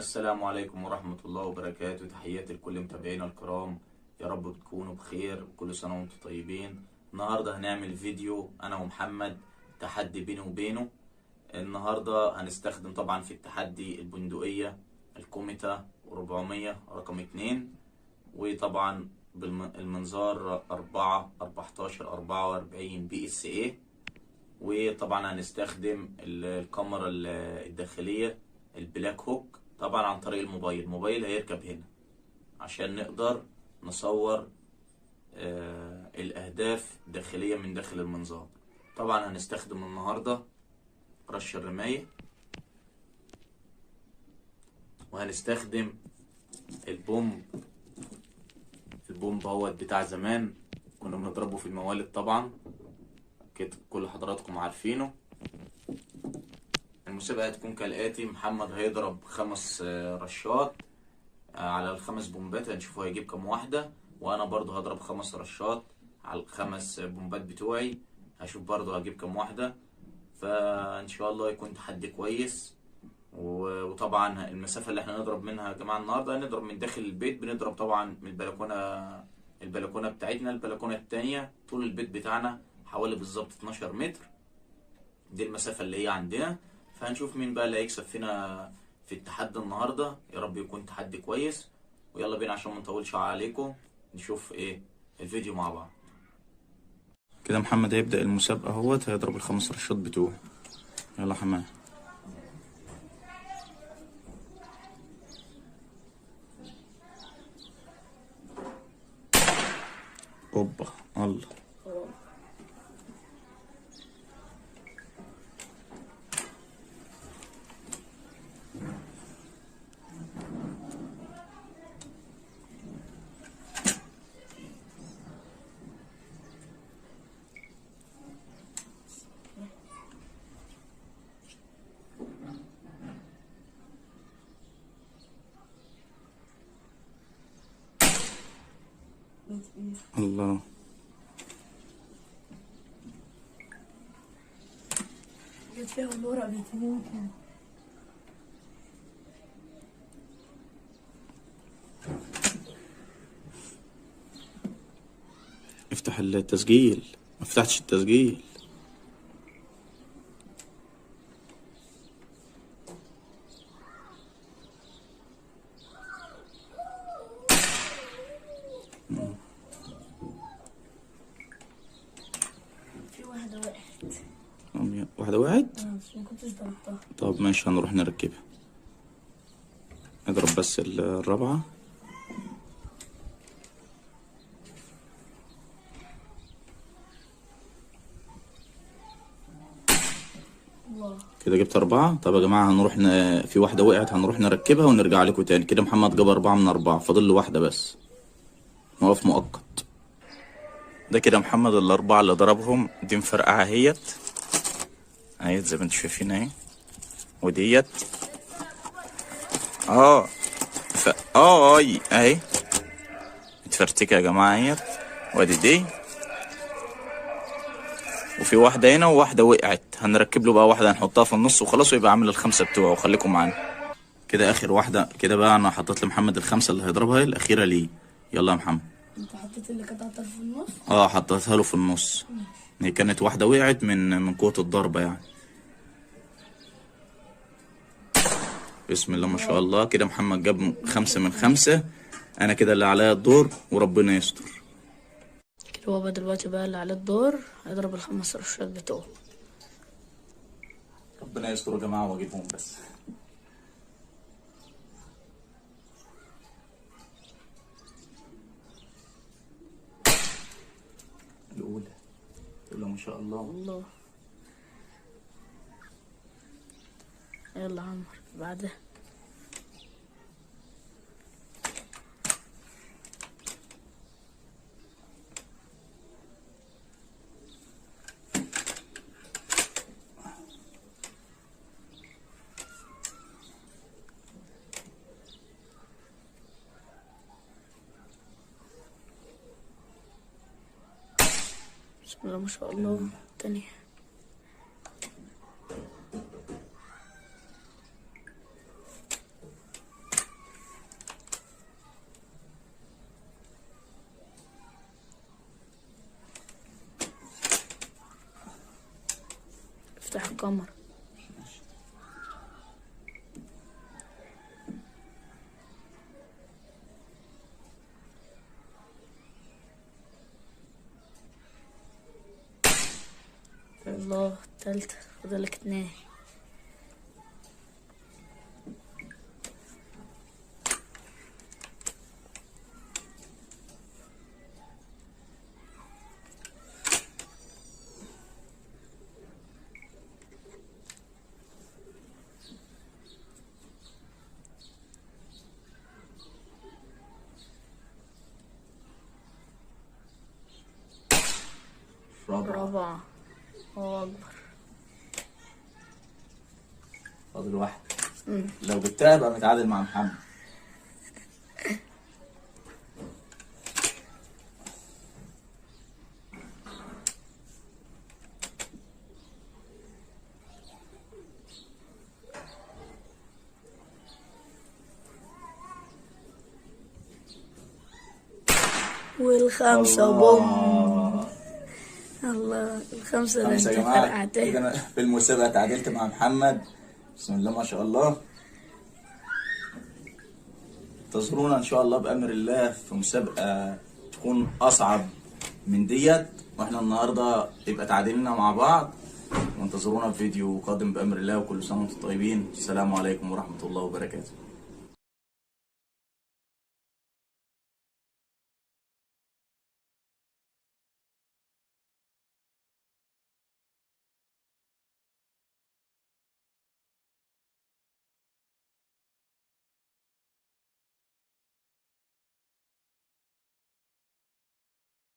السلام عليكم ورحمة الله وبركاته. تحياتي لكل متابعينا الكرام، يا رب تكونوا بخير وكل سنة وانتم طيبين. النهاردة هنعمل فيديو أنا ومحمد، تحدي بيني وبينه. النهاردة هنستخدم طبعا في التحدي البندقية الكوميتا 400 رقم 2، وطبعا بالمنظار 4 14 44 BSA، وطبعا هنستخدم الكاميرا الداخلية البلاك هوك، طبعا عن طريق الموبايل. الموبايل هيركب هنا عشان نقدر نصور الأهداف داخلية من داخل المنظار. طبعا هنستخدم النهاردة رش الرماية، وهنستخدم البومب. البومب هو بتاع زمان كنا بنضربه في الموالد، طبعا كده كل حضراتكم عارفينه. المسابقة هتكون كالآتي: محمد هيضرب 5 رشات على ال5 بومبات، هنشوفه هيجيب كام واحدة، وأنا برضو هضرب 5 رشات على ال5 بومبات بتوعي، هشوف برضو هجيب كام واحدة. فإن شاء الله يكون تحدي كويس. وطبعا المسافة اللي احنا نضرب منها يا جماعة النهاردة، هنضرب من داخل البيت، بنضرب طبعا من البلكونة بتاعتنا، البلكونة التانية. طول البيت بتاعنا حوالي بالظبط 12 متر، دي المسافة اللي هي عندنا. فهنشوف مين بقى اللي هيكسب فينا في التحدي النهارده. يا رب يكون تحدي كويس، ويلا بينا عشان ما نطولش عليكم نشوف ايه الفيديو مع بعض. كده محمد هيبدأ المسابقة اهوت، هيضرب ال5 رشات بتوعه. يلا حماد. اوبا الله، الله، جت فيها الورق بيتموت. افتح التسجيل، ما فتحتش التسجيل. في واحدة وقعت. واحدة وقعت؟ بس ما كنتش ضربتها. طب ماشي، هنروح نركبها. اضرب بس الرابعة. الله، كده جبت 4. طب يا جماعة هنروح في واحدة وقعت، هنروح نركبها ونرجع لكم تاني. كده محمد جاب 4 من 4، فاضل له واحدة بس، موقف مؤقت. ده كده محمد ال4 اللي ضربهم دي مفرقعة اهيت اهيت زي ما انتم شايفين اهي، وديت اهي متفرتكة يا جماعة اهيت، وادي دي، وفي واحدة هنا وواحدة وقعت. هنركب له بقى واحدة هنحطها في النص وخلاص، ويبقى عامل ال5 بتوعه. خليكم معانا كده. آخر واحدة كده بقى، أنا حطيت لمحمد ال5 اللي هيضربها الأخيرة ليه. يلا يا محمد. انت حطيت اللي كانت على الطرف في النص؟ حطيتها له في النص. هي كانت واحدة وقعت من قوة الضربة يعني. بسم الله ما شاء الله. كده محمد جاب 5 من 5. أنا كده اللي عليا الدور، وربنا يستر. كده بابا دلوقتي بقى اللي عليه الدور هيضرب ال5 رشات بتوعه. ربنا يستر يا جماعة واجيبهم بس. الأولى ما شاء الله. الله، يلا عمر بعدها. بسم الله ما شاء الله. تانية. الكاميرا. الله، التالتة، فاضلك 2. رابعة. رابعة. الله أكبر. فاضل واحدة. لو جبتها يبقى متعادل مع محمد. والخمسة بوم. الله، الخمسة ده خمسة انت يا جماعة. فرقعتها. كده أنا في المسابقة تعادلت مع محمد. بسم الله ما شاء الله. انتظرونا إن شاء الله بأمر الله في مسابقة تكون أصعب من ديت، وإحنا النهاردة يبقى تعادلنا مع بعض. وانتظرونا في فيديو قادم بأمر الله، وكل سنة وأنتم طيبين. السلام عليكم ورحمة الله وبركاته.